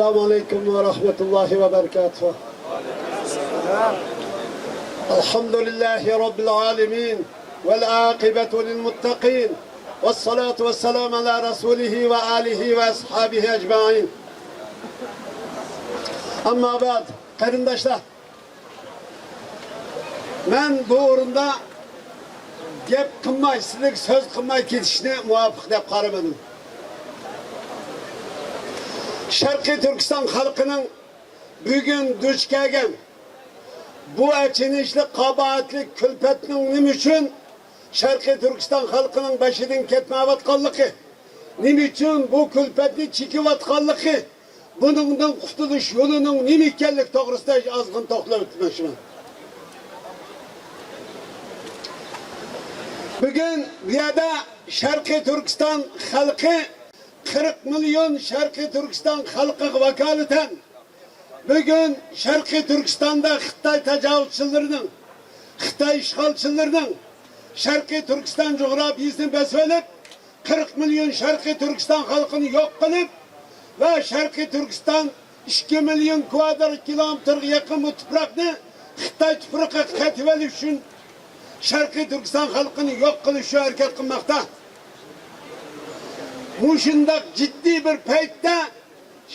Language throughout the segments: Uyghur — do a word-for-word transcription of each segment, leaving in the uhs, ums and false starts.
السلام عليكم ورحمة الله وبركاته. الحمد لله رب العالمين، والعاقبة للمتقين، والصلاة والسلام على رسوله وآله وأصحابه أجمعين. أما بعد، قېرىنداشلار، مەن بۇ ئورۇندا گەپ قىلماي، سىزلىك سۆز قىلماي كېتىشنى مۇۋاپىق دەپ قارىمىدىم. شەرقىي تۈركىستان خەلقىنىڭ بۈگۈن دۇچ كەلگەن بۇ ئەچىنىشلىق، قاباھەتلىك كۈلپەتنىڭ نېمە ئۈچۈن شەرقىي تۈركىستان خەلقىنىڭ بېشىدىن كەتمەيۋاتقانلىقى، نېمە ئۈچۈن بۇ كۈلپەتنى چېكىۋاتقانلىقى، بۇنىڭدىن قۇتۇلۇش يولىنىڭ نېمە ئىكەنلىكى توغرىسىدا ئازغىنە توختىلىپ ئۆتمەكچىمەن. بۈگۈن بۇ يەردە شەرقىي تۈركىستان خەلقى، قىرىق مىليون شەرقىي تۈركىستان خەلقىگە ۋاكالىتەن بۈگۈن شەرقىي تۈركىستاندا خىتاي تاجاۋۇزچىلىرىنىڭ، خىتاي ئىشغالچىلىرىنىڭ شەرقىي تۈركىستان جۇغراپىيىسىنى بېسىۋېلىپ، قىرىق مىليون شەرقىي تۈركىستان خەلقىنى يوق قىلىپ ۋە شەرقىي تۈركىستان ئىككى مىليون كۋادرات كىلومېتىرغا يېقىن بۇ تۇپراقنى خىتاي تۇپرىقىغا قېتىۋېلىش ئۈچۈن، شەرقىي تۈركىستان خەلقىنى يوق قىلىش ئۈچۈن ھەرىكەت قىلماقتا. مۇشۇنداق جىددىي بىر پەيتتە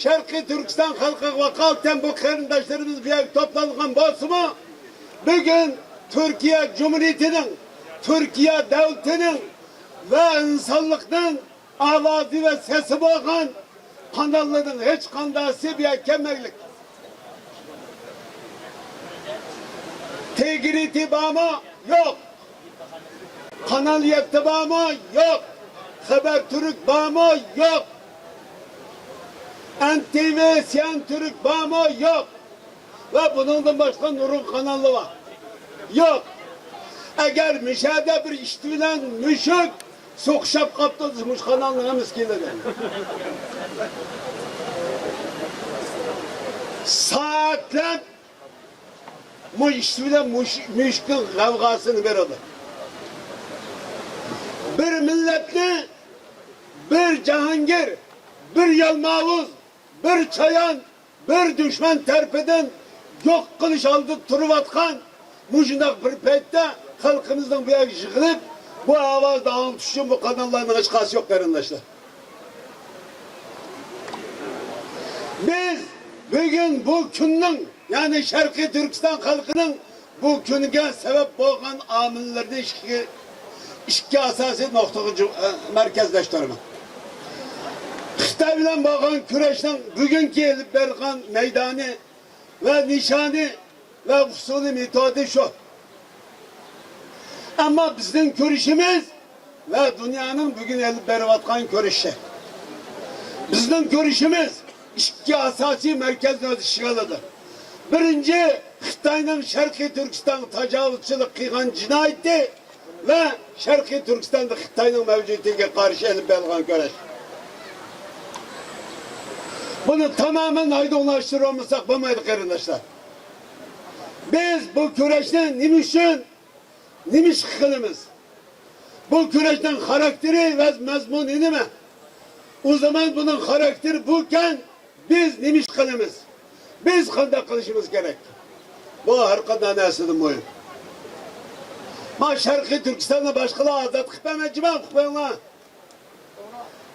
شەرقىي تۈركىستان خەلقىگە ۋاكالىتەن بۇ قېرىنداشلىرىمىز بۇ يەرگە توپلانغان بولسىمۇ، بۈگۈن تۈركىيە جۇمھۇرىيىتىنىڭ، تۈركىيە دۆلىتىنىڭ ۋە ئىنسانلىقنىڭ ئاۋازى ۋە سېسى بولغان قاناللارنىڭ ھېچقانداقسى بۇ يەرگە كەلمەيلىك. تىگرىتى بارمۇ؟ يوق. قانال يەتتە بارمۇ؟ يوق. خەبەر تۈرك بارمۇ؟ يوق. ئېن تى ۋى، سىيان تۈرك بارمۇ؟ يوق. ۋە بۇنىڭدىن باشقا نۇرغۇن قاناللار بار. يوق. ئەگەر مىشەدە بىر ئىت بىلەن مۈشۈك سوقۇشۇپ قاپتۇ دېسە، مۇشۇ قانالنىڭ ھەممىسى كېلىدۇ. سائەتلەپ مۇ ئىت بىلەن مۇش-، مۈشۈكنىڭ غەۋغاسىنى بېرىدۇ. بىر مىللەتنى بىر جاھانگىر، بىر يالماۋۇز، بىر چايان، بىر دۈشمەن تەرىپىدىن يوق قىلىش ئالدىدا تۇرۇۋاتقان مۇشۇنداق بىر پەيتتە خەلقىمىزنىڭ بۇ يەرگە يىغىلىپ، بۇ ئاۋازنى ئاڭلىتىش ئۈچۈن بۇ قاناللارنىڭ ھېچقايسى يوق، قېرىنداشلار. بىز بۈگۈن بۇ كۈننىڭ، يەنى شەرقىي تۈركىستان خەلقىنىڭ بۇ كۈنگە سەۋەب بولغان ئامىللىرىنى ئىككى، ئىككى ئاساسىي نۇقتىغا جۇ-، ئە، مەركەزلەشتۈرىمەن. خىتاي بىلەن بولغان كۈرەشنىڭ بۈگۈنكى ئېلىپ بېرىلغان مەيدانى ۋە نىشانى ۋە ئۇسۇلى، مېتودى شۇ. ئەمما بىزنىڭ كۈرىشىمىز ۋە دۇنيانىڭ بۈگۈن ئېلىپ بېرىۋاتقان كۈرىشى. بىزنىڭ كۈرىشىمىز ئىككى ئاساسىي مەركەزنى ئۆز ئىچىگە ئالىدۇ. بىرىنچى، خىتاينىڭ شەرقىي تۈركىستانغا تاجاۋۇزچىلىق قىلغان جىنايىتى ۋە شەرقىي تۈركىستاندا خىتاينىڭ مەۋجۇدىيىتىگە قارشى ئېلىپ بېرىلغان كۈرەش. بۇنى تامامەن ئايدىڭلاشتۇرالمىساق بولمايدۇ، قېرىنداشلار. بىز بۇ كۈرەشنى نېمە ئۈچۈن، نېمە ئىش قىلىمىز؟ بۇ كۈرەشنىڭ خاراكتېرى ۋە مەزمۇنى نېمە؟ ئۇ زامان بۇنىڭ خاراكتېرى بۇكەن، بىز نېمە ئىش قىلىمىز؟ بىز قانداق قىلىشىمىز كېرەك؟ بۇ ھەر قانداق نەرسىدىن مۇھىم. ما شەرقىي تۈركىستاننى باشقىلار ئازاد قىلىپ بەرمەكچىما، ئۇقۇپ قويۇڭلار.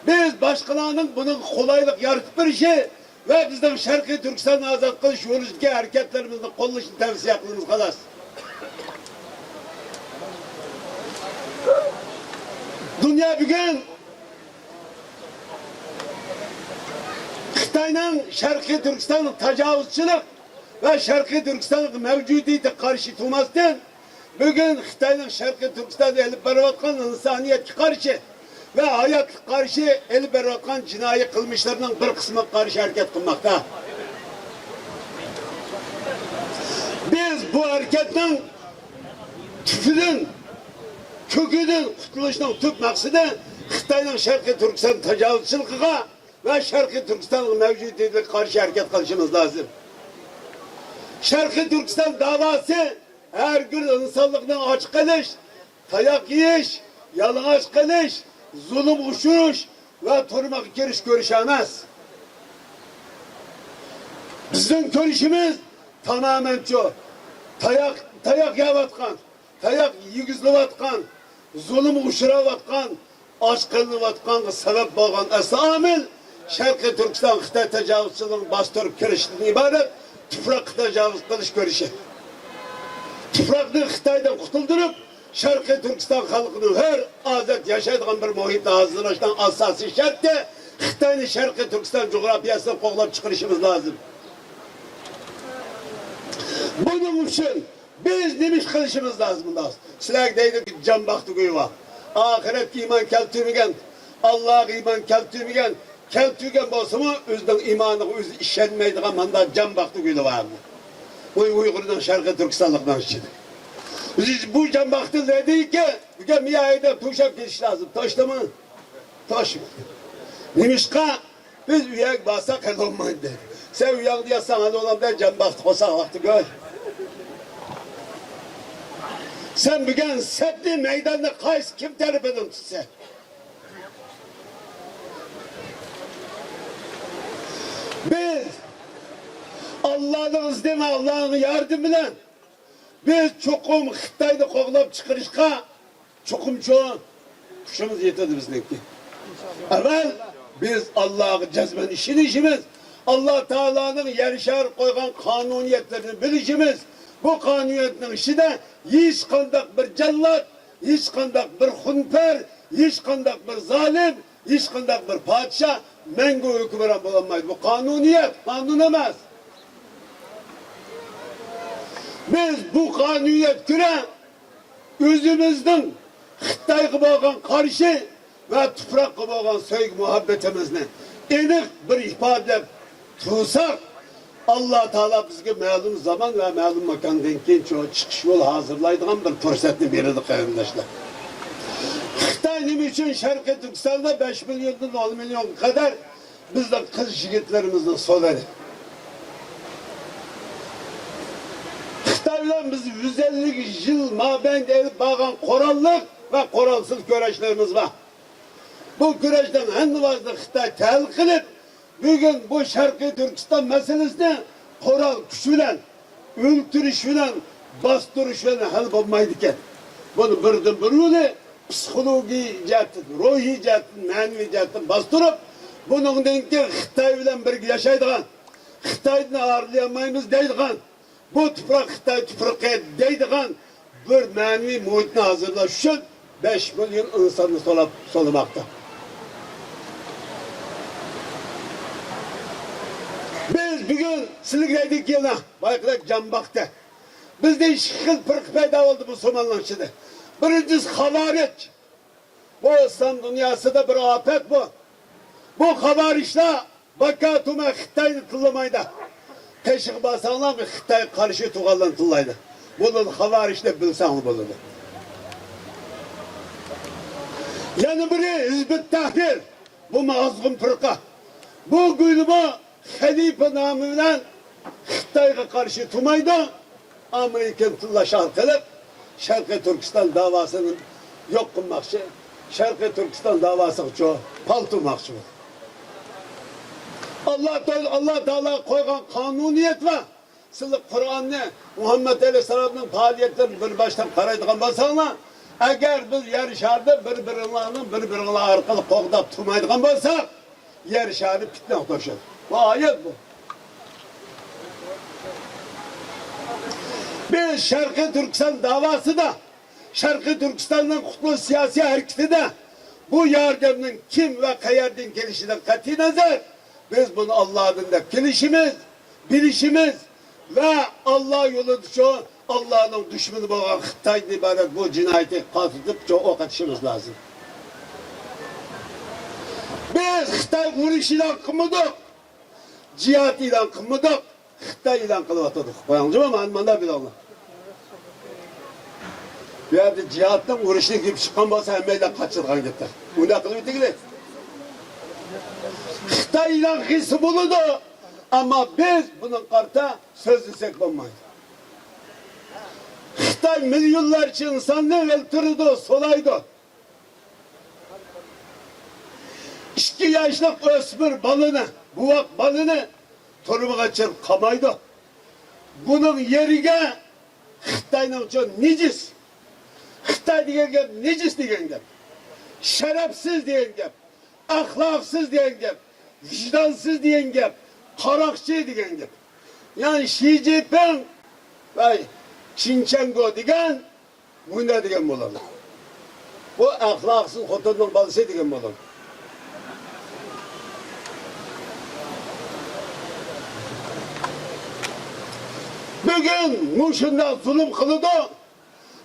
بىز باشقىلارنىڭ بۇنىڭغا قولايلىق يارىتىپ بېرىشى ۋە بىزنىڭ شەرقىي تۈركىستاننى ئازاد قىلىش يولىدىكى ھەرىكەتلىرىمىزنى قوللىشىنى تەۋسىيە قىلىمىز، خالاس. دۇنيا بۈگۈن خىتاينىڭ شەرقىي تۈركىستانغا تاجاۋۇزچىلىق ۋە شەرقىي تۈركىستانغا مەۋجۇدىيىتىگە قارشى تۇرماستىن، بۈگۈن خىتاينىڭ شەرقىي تۈركىستاندا ئېلىپ بېرىۋاتقان ئىنسانىيەتكە قارشى ۋە ھاياتلىققا قارشى ئېلىپ بېرىۋاتقان جىنايى قىلمىشلىرىنىڭ بىر قىسمىغا قارشى ھەرىكەت قىلماقتا. بىز بۇ ھەرىكەتنىڭ تۈپىدىن، كۆكىدىن قۇتۇلۇشنىڭ تۈپ مەقسىتى خىتاينىڭ شەرقىي تۈركىستان تاجاۋۇزچىلىقىغا ۋە شەرقىي تۈركىستاننىڭ مەۋجۇدىيىتىگە قارشى ھەرىكەت قىلىشىمىز لازىم. شەرقىي تۈركىستان داۋاسى ھەر كۈن ئىنسانلىقنىڭ ئاچ قېلىش، تاياق يېيىش، يالىڭاچ قېلىش، زۇلۇمغا ئۇچرىشىش ۋە تۈرمىگە كىرىش كۈرىشى ئەمەس. بىزنىڭ كۆرۈشىمىز تامامەن شۇ. تاياق، تاياق يەۋاتقان، تاياق يېگۈزۈلۈۋاتقان، زۇلۇمغا ئۇچراۋاتقان، ئاچ قېلىۋاتقانغا سەۋەب بولغان ئەسلى ئامىل شەرقىي تۈركىستان خىتاي تاجاۋۇزچىلىرىنىڭ باستۇرۇپ كىرىشىدىن ئىبارەت تۇپراققا تاجاۋۇز قىلىش كۈرىشى. تۇپراقنى خىتايدىن قۇتۇلدۇرۇپ، شەرقىي تۈركىستان خەلقىنى ھۆر، ئازاد ياشايدىغان بىر مۇھىتنى ھازىرلاشنىڭ ئاساسىي شەرتى خىتاينى شەرقىي تۈركىستان جۇغراپىيەسىدىن قوغلاپ چىقىرىشىمىز لازىم. بۇنىڭ ئۈچۈن بىز نېمە ئىش قىلىشىمىز لازىم؟ مۇنداق، سىلەرگە دەيدۇ، جان باقتى گۇيى بار. ئاخىرەتكە ئىمان كەلتۈرمىگەن، ئاللاغا ئىمان كەلتۈرمىگەن، كەلتۈرگەن بولسىمۇ، ئۆزىنىڭ ئىمانىغا ئۆزى ئىشەنمەيدىغان مانداق جان باقتى گۈلى بار. بۇ ئۇيغۇرنىڭ شەرقىي تۈركىستانلىقلار ئىچىدە. بىز بۇ جان باقتى دەيدىكى، بۈگۈن بۇ يەردە توشاپ كېتىش لازىم. توشتىمۇ؟ توشمىدى. نېمىشقا؟ بىز ئۇ يەرگە بارساق ھەل بولمايدۇ دەيدۇ. سەن ئۆيۈڭدە ياتساڭ ھەل بولامدۇ، جان باقتى قورساق ۋاقتى گۆي. سەن بۈگۈن سەپنى، مەيداننى قايسى، كىم تەرىپىدىن تۇتىسەن؟ بىز ئاللانىڭ ئىزنى ۋە ئاللانىڭ ياردىمى بىلەن بىز چوقۇم خىتاينى قوغلاپ چىقىرىشقا چوقۇمچۇ كۈچىمىز يېتىدۇ بىزنىڭكى. ئەۋۋەل بىز ئاللاغا جەزمەن ئىشىنىشىمىز، ئاللا تائالانىڭ يەر شارى قويغان قانۇنىيەتلىرىنى بىلىشىمىز. بۇ قانۇنىيەتنىڭ ئىچىدە ھېچقانداق بىر جاللات، ھېچقانداق بىر خۇنپەر، ھېچقانداق بىر زالىم، ھېچقانداق بىر پادىشاھ مەڭگۈ ھۆكۈمران بولالمايدۇ. بۇ قانۇنىيەت، قانۇن ئەمەس. بىز بۇ قانۇنىيەت كۆرە ئۆزىمىزنىڭ خىتايغا بولغان قارشى ۋە تۇپراققا بولغان سۆيگۈ مۇھەببىتىمىزنى ئېنىق بىر ئىپادىلەپ تۇرساق، ئاللا تائالا بىزگە مەلۇم زامان ۋە مەلۇم ماكاندىن كېيىن چىقىش يولى ھازىرلايدىغان بىر پۇرسەتنى بېرىدۇ، قېرىنداشلار. خىتاي نېمە ئۈچۈن شەرقىي تۈركىستاندا بەش مىليوندىن ئون مىليونغا قەدەر بىزنىڭ قىز يىگىتلىرىمىزنى سولىدى؟ خىتاي بىلەن بىز يۈز ئەللىك يىل مابەينىدە ئېلىپ بارغان قوراللىق ۋە قورالسىز كۈرەشلىرىمىز بار. بۇ كۈرەشنىڭ ھەممىسىنى خىتاي تەھلىل قىلىپ، بۈگۈن بۇ شەرقىي تۈركىستان مەسىلىسىنى قورال كۈچ بىلەن، ئۆلتۈرۈش بىلەن، باستۇرۇش بىلەن ھەل بولمايدىكەن. بۇنى بىردىن بىر يولى پسىخولوگىيە جەھەتتىن، روھىي جەھەتتىن، مەنىۋى جەھەتتىن باستۇرۇپ، بۇنىڭدىن كېيىن خىتاي بىلەن بىرگە ياشايدىغان، خىتايدىن ئايرىلالمايمىز دەيدىغان، بۇ تۇپراق خىتاي تۇپرىقى دەيدىغان بىر مەنىۋى مۇھىتنى ھازىرلاش ئۈچۈن بەش مىليون ئىنساننى سولاپ، سولىماقتا. بىز بۈگۈن سىلىگە دەيدىكى يەنە بايىقىدەك جان باقتى. بىزدە ئىككى خىل پىرقە پەيدا بولدى مۇسۇلمانلار ئىچىدە. بىرىنچىسى خاۋارىج. بۇ ئىسلام دۇنياسىدا بىر ئاپەت بۇ. بۇ خاۋارىجلار باكا تۈمەن خىتاينى تىللىمايدۇ. قېشىغا بارساڭلار خىتايغا قارشى تۇرغانلارنى تىللايدۇ. بۇلار خاۋارىج دەپ بىلسەڭلار بولىدۇ. يەنە بىرى ھىزبۇت تەھرىر. بۇمۇ ئازغۇن پىرقە. بۇ گۇيلىمۇ خەلىپە نامى بىلەن خىتايغا قارشى تۇرمايدۇ. ئامېرىكىنى تىللاش ئارقىلىق شەرقىي تۈركىستان داۋاسىنى يوق قىلماقچى. شەرقىي تۈركىستان داۋاسىغىچۇ پالتۇرماقچى بۇ. ئاللا تائالا، ئاللا تائالا قويغان قانۇنىيەت بار. سىلەر قۇرئاننى، مۇھەممەد ئەلەيھىسسالامنىڭ پائالىيەتلىرىنى بىر باشلاپ قارايدىغان بولساڭلار، ئەگەر بىز يەر شارىدا بىر-بىرىڭلارنىڭ بىر-بىرىڭلار ئارقىلىق قوغداپ تۇرمايدىغان بولساق، يەر شارى پىتنىگە توشىدۇ. بۇ ئايەت بۇ. بىز شەرقىي تۈركىستان داۋاسىدا، شەرقىي تۈركىستاننىڭ قۇتقۇزۇش سىياسىي ھەرىكىتىدە بۇ ياردەمنىڭ كىم ۋە قەيەردىن كېلىشىدىن قەتئىينەزەر، بىز بۇنى ئاللادىن دەپ كېلىشىمىز، بىلىشىمىز ۋە ئاللا يولىدىچۇ، ئاللانىڭ دۈشمىنى بولغان خىتايدىن ئىبارەت بۇ جىنايىتىگە قارشى تۇرۇپچۇ ئوق ئېتىشىمىز لازىم. بىز خىتاي ئۇرۇش ئېلان قىلمىدۇق، جىھاد ئېلان قىلمىدۇق، خىتاي ئېلان قىلىۋاتىدۇ. قويۇڭ جۇمۇ، مانا، مانا بىلىڭلار. بۇ يەردە جىھادنىڭ، ئۇرۇشنىڭ گېپى چىققان بولسا، ھەممەيلەن قاچىدىغان گەپلەر. ئۇنداق قىلىۋېتىگىلى. خىتاي ئېلان قىلسا بولىدۇ، ئەمما بىز بۇنىڭغا قارىتا سۆزلىسەك بولمايدۇ. خىتاي مىليونلارچە ئىنساننى ئۆلتۈرىدۇ، سولايدۇ. ئىككى ياشلىق ئۆسمۈر بالىنى، بوۋاق بالىنى تۇرمىغا چىرىپ قامايدۇ. بۇنىڭ يېرىگە خىتاينىڭچۇ نىجىس. خىتاي دېگەن گەپ نىجىس دېگەن گەپ. شەرەپسىز دېگەن گەپ. ئەخلاقسىز دېگەن گەپ. ۋىجدانسىز دېگەن گەپ. قاراقچى دېگەن گەپ. يەنى شى جىنپىڭ ۋە چېن چۈەنگو دېگەن مۇنە دېگەن بولىدۇ. بۇ ئەخلاقسىز خوتۇننىڭ بالىسى دېگەن بولىدۇ. بۈگۈن مۇشۇنداق زۇلۇم قىلىدۇ.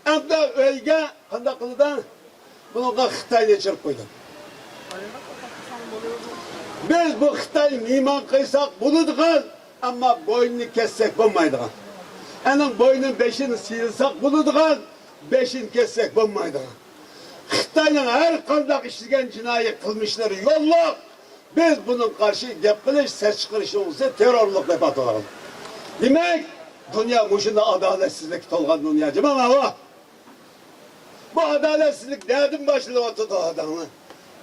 ئەمدى ئۆيگە قانداق قىلىدۇ؟ بۇنىڭغا خىتاينى چىقىرىپ قويدى. بىز بۇ خىتاي مېھمان قىلساق بولىدىغان، ئەمما بوينىنى كەسسەك بولمايدىغان. ئەنىڭ بوينىنى، بېشىنى سىيلىساق بولىدىغان، بېشىنى كەسسەك بولمايدىغان. خىتاينىڭ ھەر قانداق ئىشلىگەن جىنايى قىلمىشلىرى يوللۇق. بىز بۇنىڭغا قارشى گەپ قىلىش، سەس چىقىرىشنىڭ ئۆزى تېررورلۇق دەپ ئاتىلىدۇ. دېمەك، دۇنيا مۇشۇنداق ئادالەتسىزلىككە تولغان دۇنيا، جۇمۇ ماۋۇ. بۇ ئادالەتسىزلىك نەدىن باشلىنىۋاتىدۇ، ئاداڭلار؟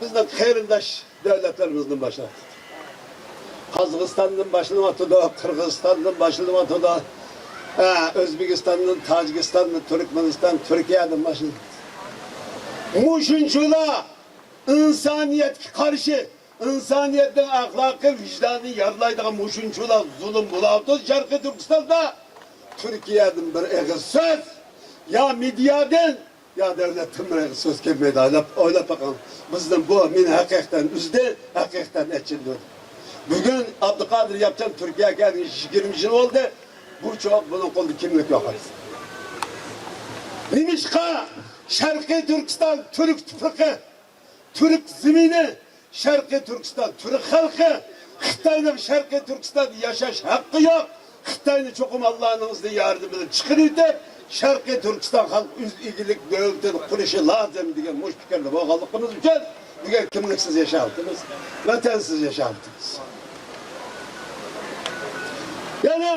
بىزنىڭ قېرىنداش دۆلەتلىرىمىزدىن باشلىنىۋاتىدۇ. قازاقىستاندىن باشلىنىۋاتىدۇ، قىرغىزىستاندىن باشلىنىۋاتىدۇ. ھە، ئۆزبېكىستاندىن، تاجىكىستاندىن، تۈركمەنىستان، تۈركىيەدىن باشلىنىۋاتىدۇ. مۇشۇنچىلا ئىنسانىيەتكە قارشى، ئىنسانىيەتنىڭ ئەخلاقى، ۋىجدانىنى يارىلايدىغان مۇشۇنچىلا زۇلۇم بولۇۋاتىدۇ شەرقىي تۈركىستاندا. تۈركىيەدىن بىر ئېغىز سۆز، يا مېدىيادىن، يا دۆلەتتىن بىر ئېغىز سۆز كەلمەيدۇ. ئويلاپ، ئويلاپ بېقىڭ. بىزدىن بۇ مېنى ھەقىقەتەن ئۈزدى، ھەقىقەتەن ئەچىندۈردى. بۈگۈن ئابدۇقادىر ياپچان تۈركىيەگە كەلگىنى يىگىرمە يىل بولدى. بۇ چوغ بۇنىڭ قولىدا كىملىك يوق. نېمىشقا شەرقىي تۈركىستان تۈرك تۇپرىقى؟ تۈرك زېمىنى، شەرقىي تۈركىستان تۈرك خەلقى، خىتاينىڭ شەرقىي تۈركىستاندا ياشاش ھەققى يوق. خىتاينى چوقۇم ئاللانىڭ ئىزنى ياردىمى بىلەن چىقىرىۋېتىپ، شەرقىي تۈركىستان خەلقى ئۆز ئىگىلىك دۆلىتىنى قۇرۇشى لازىم دېگەن مۇشۇ پىكىردە بولغانلىقىمىز ئۈچۈن بۈگۈن كىملىكسىز ياشاۋاتىمىز، ۋەتەنسىز ياشاۋاتىمىز. يەنە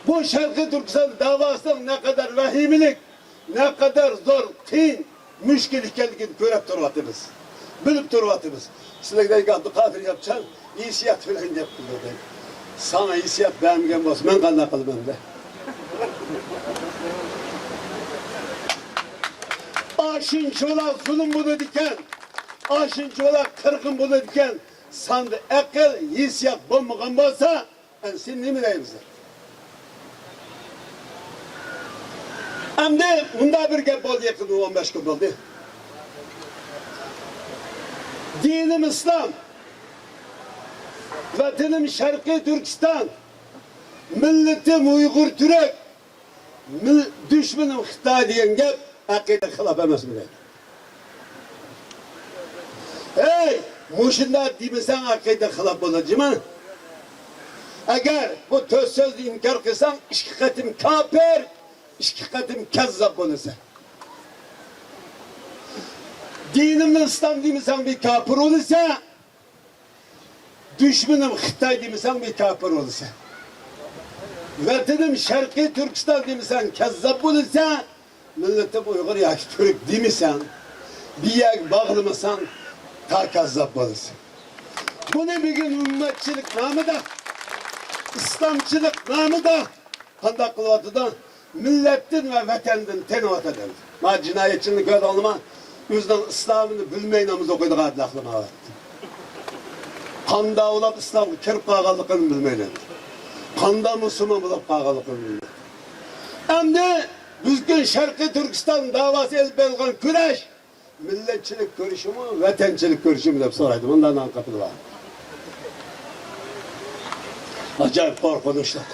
بۇ شەرقىي تۈركىستان داۋاسىنىڭ نەقەدەر ۋەھىمىلىك، نەقەدەر زور، قىيىن، مۈشكۈل ئىكەنلىكىنى كۆرۈپ تۇرۇۋاتىمىز. بىلىپ تۇرۇۋاتىمىز. سىلەرگە ئابدۇقادىر ياپچان ھېسسىيات بىلەن گەپ قىلىدۇ دەيدۇ. ساڭا ھېسسىيات بەرمىگەن بولسا، مەن قانداق قىلىمەن دە؟ ئاشۇنچىۋالا زۇلۇم بولىدىكەن، ئاشۇنچىۋالا قىرغىن بولىدىكەن، ساندا ئەقىل، ھېسسىيات بولمىغان بولسا، ئەمدى سېنى نېمە دەيمىز؟ ئەمدى مۇنداق بىر گەپ بولدى، يېقىندا ئون بەش كۈن بولدى. دىنىم ئىسلام، ۋەتىنىم شەرقىي تۈركىستان، مىللىتىم ئۇيغۇر تۈرك، مىل-، دۈشمىنىم خىتاي دېگەن گەپ ئەقىدە خىلاپ ئەمەسمۇ دەيدۇ. ھەي، مۇشۇنداق دېمىسەڭ ئەقىدە خىلاپ بولىدۇ جۇمۇ. ئەگەر بۇ تۆت سۆزنى ئىنكار قىلساڭ، ئىككى قېتىم كاپىر، ئىككى قېتىم كەززاپ بولىسەن. دىنىمنى ئىسلام دېمىسەڭ بىر كاپىر بولىسەن. دۈشمىنىم خىتاي دېمىسەڭ بىر كاپىر بولىسەن. ۋەتىنىم شەرقىي تۈركىستان دېمىسەڭ كەززاپ بولىسەن. مىللىتىم ئۇيغۇر ياكى تۈرك دېمىسەڭ، بىر يەرگە باغلىمىساڭ، تا كەززاپ بولىسەن. بۇنى بۈگۈن ئۈممەتچىلىك نامىدا، ئىسلامچىلىق نامىدا قانداق قىلىۋاتىدۇ؟ مىللەتتىن ۋە ۋەتەندىن تېنىۋاتىدۇ. ما جىنايەتچىنى كۆردۈڭلارمۇ؟ ئۆزىنىڭ ئىسلامىنى بىلمەي ناماز ئوقۇيدىغان ئەخلىماۋات. قانداق بولۇپ ئىسلامغا كىرىپ قالغانلىقىنى بىلمەيدۇ. قانداق مۇسۇلمان بولۇپ قالغانلىقىنى بىلمەيدۇ. ئەمدى بۈگۈن شەرقىي تۈركىستان داۋاسى ئېلىپ بېرىلغان كۈرەش مىللەتچىلىك كۈرىشىمۇ، ۋەتەنچىلىك كۈرىشىمۇ دەپ سورايدۇ. مۇنداق نان قېپىلى بار. ئاجايىپ قورقۇنچلۇق.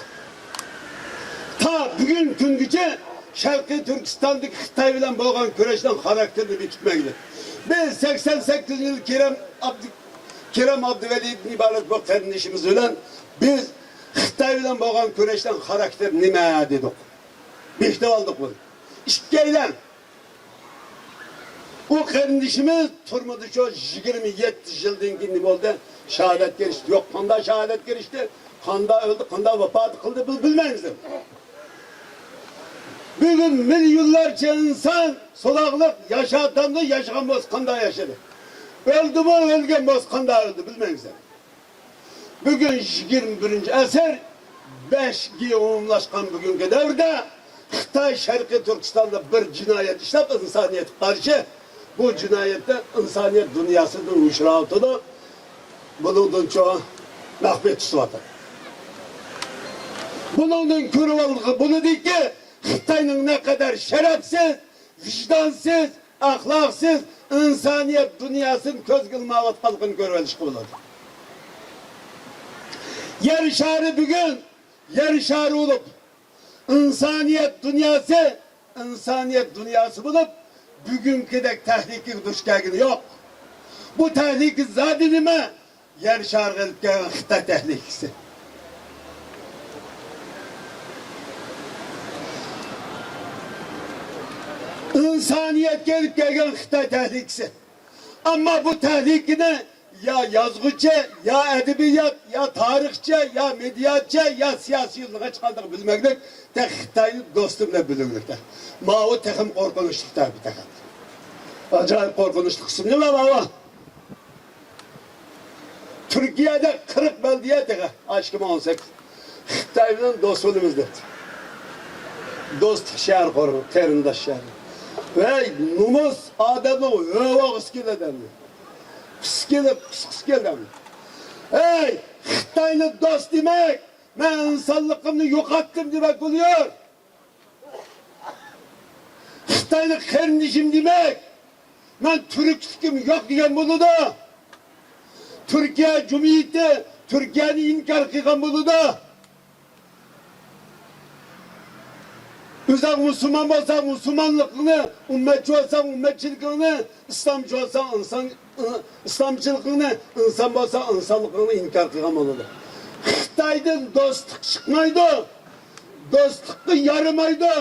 تا بۈگۈن كۈنگىچە شەرقىي تۈركىستاندىكى خىتاي بىلەن بولغان كۈرەشنىڭ خاراكتېرىنى بېكىتمەيلى. بىز سەكسەن سەككىزىنچى يىلى كېرەم ئابدۇ-، كېرەم ئابدۇۋەلىدىن ئىبارەت بۇ قېرىندىشىمىز بىلەن بىز خىتاي بىلەن بولغان كۈرەشنىڭ خاراكتېرى نېمە دېدۇق. بېكىتىۋالدۇق بۇنى. ئىككىيلەن ئۇ قېرىندىشىمىز تۈرمىدە شۇ يىگىرمە يەتتە يىلدىن كېيىن نېمە بولدى؟ شاھادەتكە ئېرىشتى. يوق، قانداق شاھادەتكە ئېرىشتى؟ قانداق ئۆلدى؟ قانداق ۋاپات قىلدى؟ بىز بىلمەيمىز. بۈگۈن مىليونلارچە ئىنسان سولاقلىق ياشاتامدۇ؟ ياشىغان بولسا قانداق ياشىدى؟ ئۆلدىمۇ؟ ئۆلگەن بولسا قانداق ئۆلدى؟ بىلمەيمىز. بۈگۈن يىگىرمە بىرىنچى ئەسىر، بەشكە ئومۇملاشقان بۈگۈنكى دەۋردە خىتاي شەرقىي تۈركىستاندا بىر جىنايەت ئىشلەپ، ئىنسانىيەتكە قارشى، بۇ جىنايەتنى ئىنسانىيەت دۇنياسىدىن يوشۇرۇۋاتىدۇ. بۇنىڭدىنچۇ مەخپىي تۇتۇۋاتىدۇ. بۇنىڭدىن كۆرۈۋالغىلى بولىدۇكى، خىتاينىڭ نەقەدەر شەرەپسىز، ۋىجدانسىز، ئەخلاقسىز، ئىنسانىيەت دۇنياسىنى كۆزگە ئىلمايۋاتقانلىقىنى كۆرۈۋېلىشقا بولىدۇ. يەر شارى بۈگۈن يەر شارى بولۇپ، ئىنسانىيەت دۇنياسى ئىنسانىيەت دۇنياسى بولۇپ، بۈگۈنكىدەك تەھلىكىگە دۇچ كەلگىنى يوق. بۇ تەھلىكە زادى نېمە؟ يەر شارىغا ئېلىپ كەلگەن خىتاي تەھلىكىسى. ئىنسانىيەتكە ئېلىپ كەلگەن خىتاي تەھلىكىسى. ئەمما بۇ تەھلىكىنى يا يازغۇچى، يا ئەدەبىيات، يا تارىخچى، يا مېدىياتچى، يا سىياسىيونلۇق ھېچقانداق بىلمەكلىك، تېخى خىتاينى دوستۇم دەپ بىلمەكلىك. ماۋۇ تېخىمۇ قورقۇنچلۇق تەبىئىي تەخەت. ئاجايىپ قورقۇنچلۇق قىسىم نېمە ماۋۇ؟ تۈركىيەدە قىرىق بەلگىيە تېخى، ئاشكىمە ئون سەككىز. خىتاي بىلەن دوست بولىمىز دەپتۇ. دوستلۇق شەھەر قۇرۇڭ، قېرىنداش شەھەر. ۋەي، نومۇس ئادەمنىڭ ھۆۋاغىسى كېلىدۇ ئەمدى. پىس كېلىپ، پىس، پىس كېلىدۇ ئەمدى. ھەي، خىتاينى دوست دېمەك، مەن ئىنسانلىقىمنى يوقاتتىم دېمەك بولۇر. خىتاينى قېرىندىشىم دېمەك، مەن تۈركلۈكۈم يوق دېگەن بولىدۇ. تۈركىيە جۇمھۇرىيىتى تۈركىيەنى ئىنكار قىلغان بولىدۇ. ئۆزۈڭ مۇسۇلمان بولساڭ، مۇسۇلمانلىقىڭنى، ئۈممەتچى بولساڭ، ئۈممەتچىلىكىڭنى، ئىسلامچى بولساڭ، ئىنسان، ئىسلامچىلىقىڭنى، ئىنسان بولساڭ، ئىنسانلىقىڭنى ئىنكار قىلغان بولىدۇ. خىتايدىن دوستلۇق چىقمايدۇ. دوستلۇققا يارىمايدۇ.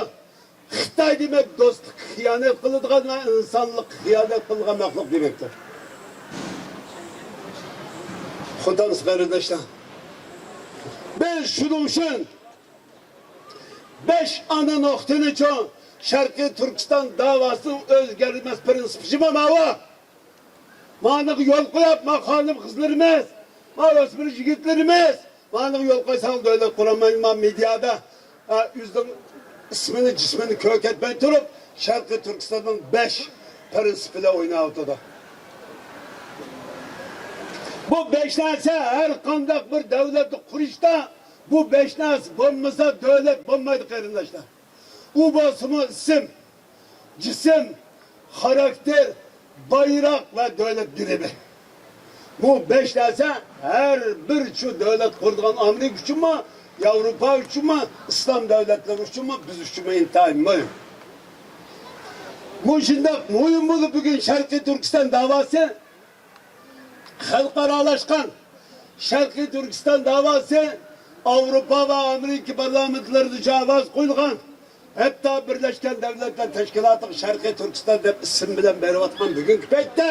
خىتاي دېمەك دوستلۇققا خىيانەت قىلىدىغان ۋە ئىنسانلىققا خىيانەت قىلىدىغان مەخلۇق دېمەكتۇر. خوتەنلىك قېرىنداشلار، بىز شۇنىڭ ئۈچۈن بەش ئانا نۇقتىنىچۇ، شەرقىي تۈركىستان داۋاسىنىڭ ئۆزگەرمەس پىرىنسىپى ماۋۇ. مانىڭغا يول قويۇپ، ما خانىم قىزلىرىمىز، ما ئۆسمۈر يىگىتلىرىمىز، مانىڭغا يول قويساڭ دۆلەت قۇرالمايدۇ، ما مېدىيادا، ئا، ئۆزىنىڭ ئىسمىنى، جىسمىنى كۆركەتمەي تۇرۇپ، شەرقىي تۈركىستاننىڭ بەش پىرىنسىپى بىلەن ئويناۋاتىدۇ. بۇ بەش نەرسە ھەر قانداق بىر دۆلەتنى قۇرۇشتا، بۇ بەش نەرسە بولمىسا دۆلەت بولمايدۇ، قېرىنداشلار. ئۇ بولسىمۇ ئىسىم، جىسىم، خاراكتېر، بايراق ۋە دۆلەت گېربى. بۇ بەش نەرسە ھەر بىر شۇ دۆلەت قۇرىدىغان ئامېرىكا ئۈچۈنمۇ، ياۋروپا ئۈچۈنمۇ، ئىسلام دۆلەتلىرى ئۈچۈنمۇ، بىز ئۈچۈنمۇ ئىنتايىن مۇھىم. مۇشۇنداق مۇھىم بولۇپ بۈگۈن شەرقىي تۈركىستان داۋاسى خەلقئارالاشقان، شەرقىي تۈركىستان داۋاسى ئاۋروپا ۋە ئامېرىكا پارلامېنتلىرىدىچۇ ئاۋاز قويۇلغان، ھەتتا بىرلەشكەن دۆلەتلەر تەشكىلاتىغا شەرقىي تۈركىستان دەپ ئىسىم بىلەن بېرىۋاتقان بۈگۈنكى پەيتتە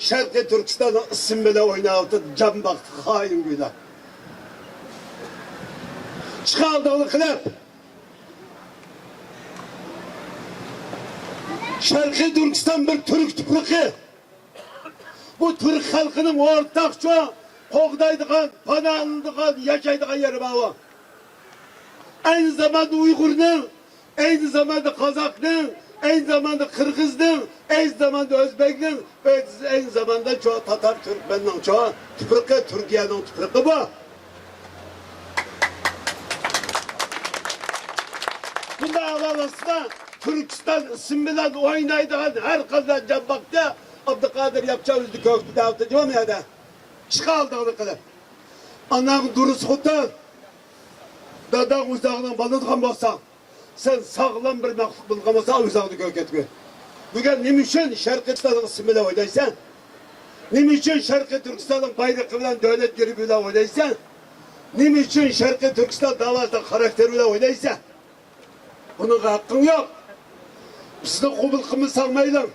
شەرقىي تۈركىستاننىڭ ئىسمى بىلەن ئويناۋاتىدۇ، جان باقتى خائىنگۇيلار. چىقالدىغىنى قىلىپ، شەرقىي تۈركىستان بىر تۈرك تۇپرىقى. بۇ تۈرك خەلقىنىڭ ئورتاقچە قوغدايدىغان، پاناھلىنىدىغان، ياشايدىغان يېرى بار. ئەينى زاماندا ئۇيغۇرنىڭ، ئەينى زاماندا قازاقنىڭ، ئەينى زاماندا قىرغىزنىڭ، ئەينى زاماندا ئۆزبەكنىڭ، ئەينى زاماندا چو تاتار تۈركمەننىڭ چو تۇپرىقى، تۈركىيەنىڭ تۇپرىقى بۇ. بۇنداق ئەھۋال ئاستىدا تۈركىستان ئىسمى بىلەن ئوينايدىغان ھەر قانداق جان باقتى، ئابدۇقادىر ياپچا ئۆزىنى كۆكتە دەۋاتىدۇ، جۇمۇ يەردە. چىقالدىغىنى قىلىپ. ئاناڭ دۇرۇس خوتۇن، داداڭ ئۆزۈڭنىڭ بالىدىغان بولساڭ، سەن ساغلام بىر مەخلۇق بولغان بولساڭ، ئۆزۈڭنى كۆركەتكىن. بۈگۈن نېمە ئۈچۈن شەرقىي تۈركىستاننىڭ ئىسمى بىلەن ئوينايسەن؟ نېمە ئۈچۈن شەرقىي تۈركىستاننىڭ بايرىقى بىلەن، دۆلەت گېربى بىلەن ئوينايسەن؟ نېمە ئۈچۈن شەرقىي تۈركىستان داۋاسىدا خاراكتېر بىلەن ئوينايسەن؟ بۇنىڭغا ھەققىڭ يوق. بىزنى قوبۇل قىلمىساڭ مەيلىڭ.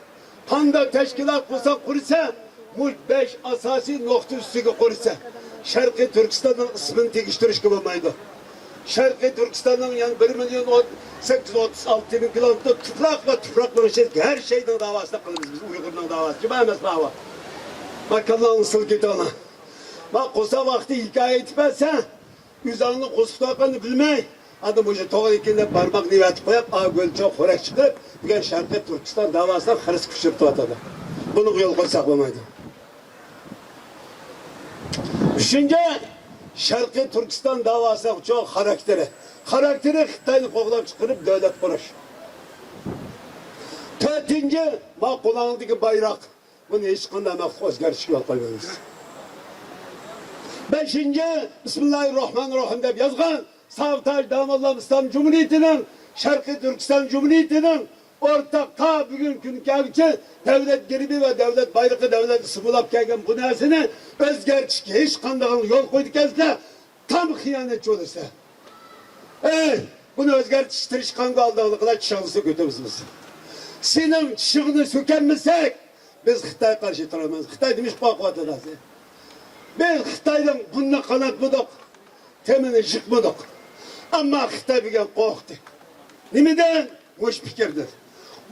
قانداق تەشكىلات قۇرساڭ قۇرسەن، مۇشۇ بەش ئاساسىي نۇقتا ئۈستىگە قۇرسا، شەرقىي تۈركىستاننىڭ ئىسمىنى تېگىشتۈرۈشكە بولمايدۇ. شەرقىي تۈركىستاننىڭ يەنە بىر مىليون سەككىز يۈز ئوتتۇز ئالتە مىڭ كىلومېتىر تۇپراق ۋە تۇپراقنىڭ ئىچىدىكى ھەر شەينىڭ داۋاسىنى قىلىمىز بىز، ئۇيغۇرنىڭ داۋاسى جۇمۇ ئەمەس بۇ. ماكانلارنى سىلكىتىڭلار. ما قوسا ۋاقتى ھېكايە ئېيتىپ بەرسە، ئۆزۈڭنى قوسۇپ تۇرغاننى بىلمەي، ئادەم مۇشۇ توغرا ئىكەن دەپ بارماقنى ئەۋەتىپ قويۇپ، ئا گۆلچوق خورەك چىقىپ، بۈگۈن شەرقىي تۈركىستان داۋاسىدا خىرىسقا ئۇچرىتىۋاتىدۇ. بۇنىڭغا يول قويساق بولمايدۇ. ئۈچىنچى، شەرقىي تۈركىستان داۋاسىنىڭ چوڭ خاراكتېرى. خاراكتېرى خىتاينى قوغلاپ چىقىرىپ دۆلەت قۇرۇش. تۆتىنچى، ما قولۇڭدىكى بايراق. بۇنى ھېچقانداق مەخلۇق ئۆزگەرتىشكە يول قويمايمىز. بەشىنچى، بىسمىللاھىررەھمانىررەھىم دەپ يازغان ساۋتاج داموللام ئىسلام جۇمھۇرىيىتىنىڭ، شەرقىي تۈركىستان جۇمھۇرىيىتىنىڭ ئورتاق تا بۈگۈنكى كۈنگىچە دۆلەت گېربى ۋە دۆلەت بايرىقى، دۆلەت ئىسمى بولاپ كەلگەن بۇ نەرسىنى ئۆزگەرتىشكە ھېچقانداق يول قويىدىكەنسىلەر، تام خىيانەتچى بولىسىلەر. ئەي، بۇنى ئۆزگەرتىش تىرىشقانغا ئالدىڭلىقىدا چىشىڭىزنى سۆكۈتىمىز بىز. سېنىڭ چىشىڭنى سۆكەلمىسەك، بىز خىتايغا قارشى تۇرىمىز. خىتاي نېمە ئىش قىلىپ قويۇۋاتىدۇ ھازىر؟ بىز خىتاينىڭ بۇرنىنى قاناتمىدۇق، تېمىنى يىقمىدۇق. ئەمما خىتاي بۈگۈن قورقتى. نېمىدىن؟ مۇشۇ پىكىردىن.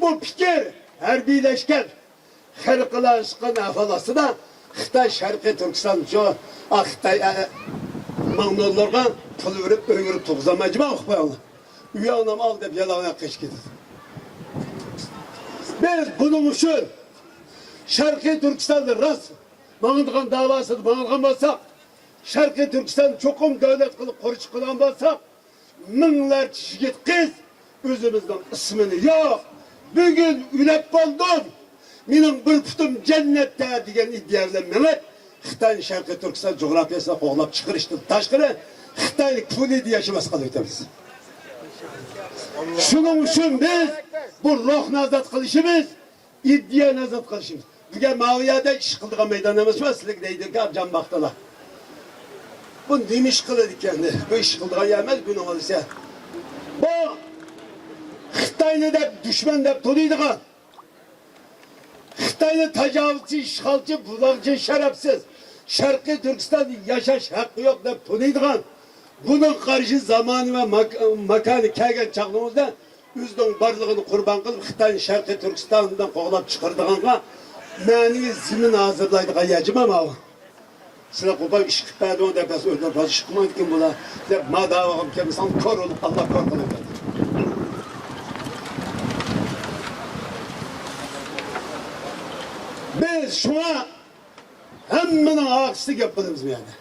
بۇ پىكىر ھەربىيلەشكەن، خەلقئارالاشقان ئەھۋال ئاستىدا خىتاي شەرقىي تۈركىستان شۇ، ئا، خىتاي، ئە، ماڭنوللارغا پۇل بېرىپ، ئۆي بېرىپ تۇرغۇزالمايدىغان ئۇقۇپ قويۇڭلار. ئۆيۈڭنى ئال دەپ يالاڭ ئاياق قېچىپ كېتىدۇ. بىز بۇنىڭ ئۈچۈن شەرقىي تۈركىستاندا راست ماڭىدىغان داۋاسىدا ماڭىدىغان بولساق، شەرقىي تۈركىستان چوقۇم دۆلەت قىلىپ قۇرۇش قىلغان بولساق، مىڭلارچە يىگىت قىز ئۆزىمىزنىڭ ئىسمىنى يوق، بۈگۈن ئۆلۈپ بولدۇم، مېنىڭ بىر پۇتۇم جەننەتتە دېگەن ئىدىيە بىلەن مېڭىپ، خىتاينى شەرقىي تۈركىستان جۇغراپىيەسىدە قوغلاپ چىقىرىشتىن تاشقىرى، خىتاينى كۇلى دېيەشمەس قىلىۋېتىمىز. شۇنىڭ ئۈچۈن بىز بۇ روھنى ئازاد قىلىشىمىز، ئىدىيەنى ئازاد قىلىشىمىز. بۈگۈن ماۋۇ يەردە ئىش قىلىدىغان مەيدان ئەمەسمۇ، سىلەرگە دەيدىكەن جان باقتىلا. بۇ نېمە ئىش قىلىدىكەن؟ بۇ ئىش قىلىدىغان يەر ئەمەس، بۇنىڭ ئۆزى. بۇ خىتاينى دەپ، دۈشمەن دەپ تونۇيدىغان، خىتاينى تاجاۋۇزچى، ئىشغالچى، بۇلاڭچى، شەرەپسىز، شەرقىي تۈركىستاندا ياشاش ھەققى يوق دەپ تونۇيدىغان، بۇنىڭغا قارشى زامانى ۋە ماك-، ماكانى كەلگەن چاغلىرىڭىزدا ئۆزىنىڭ بارلىقىنى قۇربان قىلىپ، خىتاينى شەرقىي تۈركىستاندىن قوغلاپ چىقىرىدىغانغا مەنىۋى زېمىن ھازىرلايدىغان يەر جۇما ماۋۇ. سىلەر قوپال ئىش قىلىپ بەردىڭ دەپ، بەس ئۆزلەر باشقا ئىش قىلمايدىكەن بۇلار دەپ، ما داۋاغا كەلمىسەڭ، كور بولۇپ، ئاللا كور قىلىپ بەردى. بىز شۇڭا ھەممىنىڭ ئارقىسىدا گەپ قىلىمىز بۇ يەردە.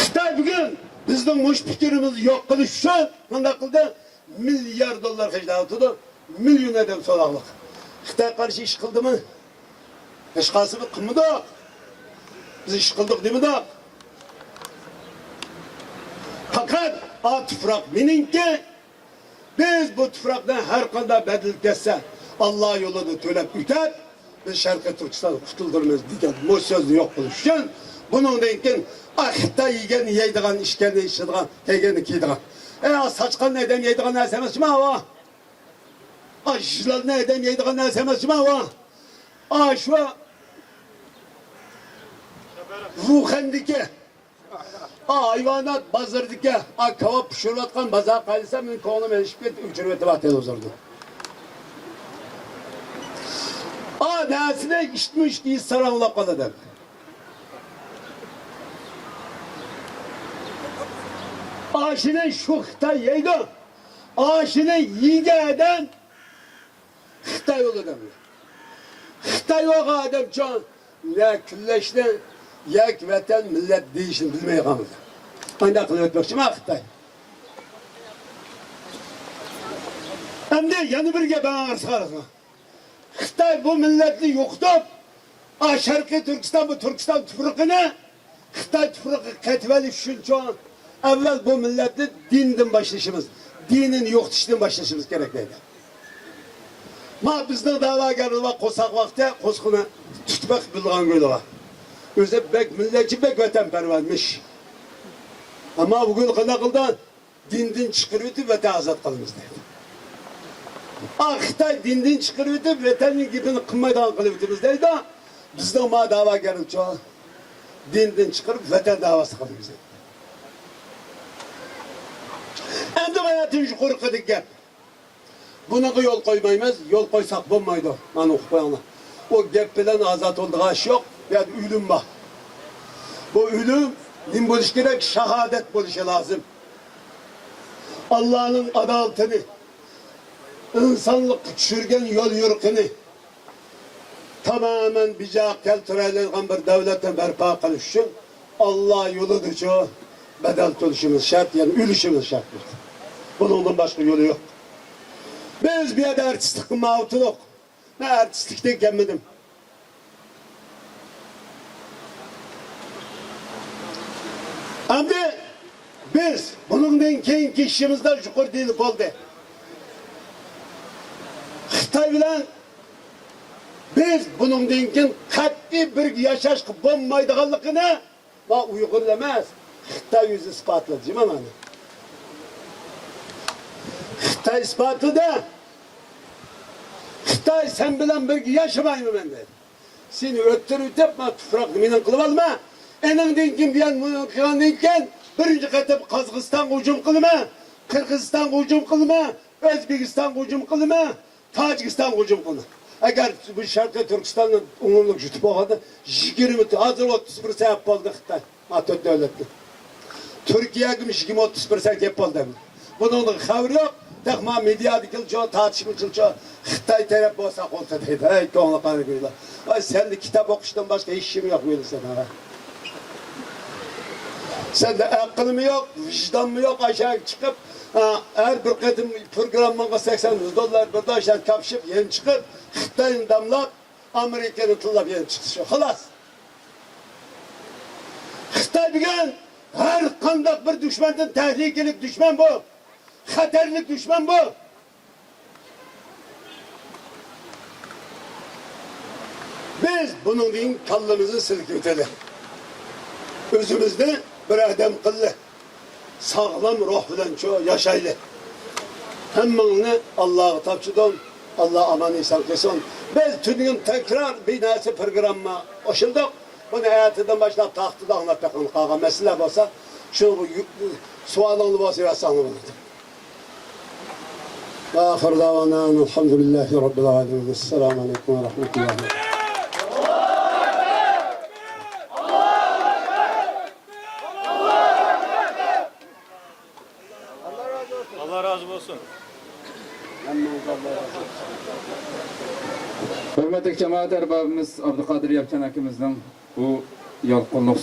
خىتاي بۈگۈن بىزنىڭ مۇشۇ پىكرىمىزنى يوق قىلىش ئۈچۈن قانداق قىلدى؟ مىليار دوللار خەجلەۋاتىدۇ. مىليون ئادەم سوراقلىق. خىتاي قارشى ئىش قىلدىمۇ؟ ھېچقايسىمىز قىلمىدۇق. بىز ئىش قىلدۇق دېمىدۇق. پەقەت ئا تۇپراق مېنىڭكى. بىز بۇ تۇپراقنى ھەر قانداق بەدەل كەتسە، ئاللا يولىدا تۆلەپ ئۆتەپ، بىز شەرقىي تۈركىستاننى قۇتۇلدۇرىمىز دېگەن بۇ سۆزنى يوق قىلىش ئۈچۈن، بۇنىڭدىن كېيىن، ئا، خىتاي يېگەن يەيدىغان، ئىچكەن ئىچىدىغان، كىيگەن كىيىدىغان. ئە، ئا، ساچقان ئادەم يەيدىغان نەرسە ئەمەس جۇما ئا. ئا، يىلاننى ئادەم يەيدىغان نەرسە ئەمەس جۇما ئا. ئا، شۇ ۋۇخەندىكى ئا، ھايۋانات بازىرىدىكى، ئا، كاۋاپ پىشۇرۇۋاتقان بازار قايلىسا، مېنىڭ كۆڭلۈم ئېلىشىپ كېتىپ، ئۆچۈرۈۋېتىۋاتىدۇ ھۇزۇردىن. ئا، نەرسىنى ئىشتمۇ ئىشتى ساراڭلاپ قالىدۇ. ئاشىنى شۇ خىتاي يەيدۇ. ئاشىنى يېگەن ئادەم خىتاي بولىدۇ. خىتاي بولغان ئادەمچۇ، يا كۈنلەشنى، ياكى ۋەتەن، مىللەت دېيىشنى بىلمەي قالمىدى. قانداق قىلىپ ئۆتمەكچىما خىتاي؟ ئەمدى يەنە بىر گەپ ئاڭلىسىڭىز. خىتاي بۇ مىللەتنى يوقىتىپ، ئا، شەرقىي تۈركىستان، بۇ تۈركىستان تۇپرىقىنى خىتاي تۇپرىقىغا قېتىۋېلىش ئۈچۈنچۇ، ئەۋۋەل بۇ مىللەتنى دىندىن باشلىشىمىز، دىنىنى يوقىتىشتىن باشلىشىمىز كېرەك دەيدۇ. ما بىزنىڭ دەۋاگەرلىرى بار، قورساق ۋاقتى قورسىقىنى تۇتۇپ بېقىپ بىلىدىغان گۆلى بار. ئۆزى بەك مىللەتچى، بەك ۋەتەنپەرۋەرمىش. ئەمما بۈگۈن قانداق قىلدى؟ دىندىن چىقىرىۋېتىپ، ۋەتەن ئازاد قىلىمىز دەيدۇ. ئا، خىتاي دىندىن چىقىرىۋېتىپ، ۋەتەننىڭ گېپىنى قىلمايدىغان قىلىۋېتىمىز دەيدۇ. بىزنىڭ ما دەۋاگەرلىكچۇ، دىندىن چىقىرىپ، ۋەتەن دەۋاسى قىلىمىز دەيدۇ. ئەمدى بايا تۇنجى قۇرۇقىدىكى گەپ. بۇنىڭغا يول قويمايمىز، يول قويساق بولمايدۇ. مانا ئۇقۇپ قويۇڭلار. ئۇ گەپ بىلەن ئازاد بولىدىغان ئىش يوق. بۇ يەردە ئۆلۈم بار. بۇ ئۆلۈم نېمە بولۇشى كېرەك؟ شاھادەت بولۇشى لازىم. ئاللانىڭ ئادالىتىنى، ئىنسانلىققا چۈشۈرگەن يول يورۇقىنى تامامەن بىجا كەلتۈرەلەيدىغان بىر دۆلەتنى بەرپا قىلىش ئۈچۈن ئاللا يولىدىچۇ بەدەل تۆلىشىمىز شەرت، يەنى ئۆلۈشىمىز شەرت. بۇنىڭدىن باشقا يولى يوق. بىز بۇ يەردە ئارتىسلىق قىلماۋاتىدۇق. مەن ئارتىسلىقتىن كەلمىدىم. ئەمدى بىز بۇنىڭدىن كېيىنكى ئىشىمىزدا يۇقىرىدا بولدى. خىتاي بىلەن بىز بۇنىڭدىن كېيىن قەتئىي بىرگە ياشاشقا بولمايدىغانلىقىنى ما ئۇيغۇرلا ئەمەس، خىتاي ئۆزى ئىسپاتلىدى، جىما مانا. خىتاي ئىسپاتلىدى. خىتاي سەن بىلەن بىرگە ياشىمايمەن مەن دېدى. سېنى ئۆتتۈرۈۋېتىپ، ما تۇپراقنى مېنىڭ قىلىۋالما. ئېنىڭدىن كېيىن بۇيان مۇنى قىلغاندىن كېيىن بىرىنچى قېتىم قازاقىستانغا ھۇجۇم قىلىمەن، قىرغىزىستانغا ھۇجۇم قىلىمەن، ئۆزبېكىستانغا ھۇجۇم قىلىمەن، تاجىكىستانغا ھۇجۇم قىلىمەن. ئەگەر بۇ شەرقىي تۈركىستاننى ئوڭۇملۇق يۇتۇپ بولغاندا يىگىرمە، ھازىر ئوتتۇز پىرسەنت ئېلىپ بولدى خىتاي. ھە، تۆت دۆلەتنى. تۈركىيەگىمۇ يىگىرمە ئوتتۇز پىرسەنت كېلىپ بولدى. بۇنىڭدىن خەۋەر يوق. تېخى ما مېدىيادا كېلىچۇ، تارتىشما قىلچۇ. خىتاي تەرەپ بولسا قول تېتەيدۇ. ھەي، كۆڭلى قارىگۈيلەر. ۋاي، سەندە كىتاب ئوقۇشتىن باشقا ھېچ ئىشىم يوق بىلىسەن، ھە. سەندە ئەقىلمۇ يوق، ۋىجدانمۇ يوق، ئاشاغا چىقىپ، ھە، ھەر بىر قېتىم پروگرامماڭغا سەكسەن يۈز دوللار بىرداشلار كاپشىپ، يەنە چىقىپ، خىتاينى داملاپ، ئامېرىكىنى تىللاپ يەنە چىقىش يوق. خالاس. خىتاي بۈگۈن ھەر قانداق بىر دۈشمەندىن تەھلىكىلىك دۈشمەن بۇ. خەتەرلىك دۈشمەن بۇ. بىز بۇنىڭدىن كاللىمىزنى سىلكىۋېتەيلى. ئۆزىمىزنى بىر ئادەم قىللى. ساغلام روھ بىلەنچۇ ياشايلى. ھەممىڭلارنى ئاللاغا تاپشۇردۇم. ئاللا ئامان ئېسەن قىلسۇن. بىز تۈنۈگۈن تەكرار بىر نەرسە پروگرامما قوشۇلدۇق. بۇنى ئەتىدىن باشلاپ تاختىدا ئاڭلاپ بېقىڭ. قالغان مەسىلىلەر بولسا، شۇ سوئالىڭلار بولسا يازساڭلار بولىدۇ. وآخر دعوانا أن الحمد لله رب العالمين. السلام عليكم ورحمة الله. ئاللا رازى بولسۇن. ھۆرمەتلىك جامائەت ئەربابىمىز ئابدۇقادىر ياپچان ئاكىمىزنىڭ بۇ يالقۇنلۇق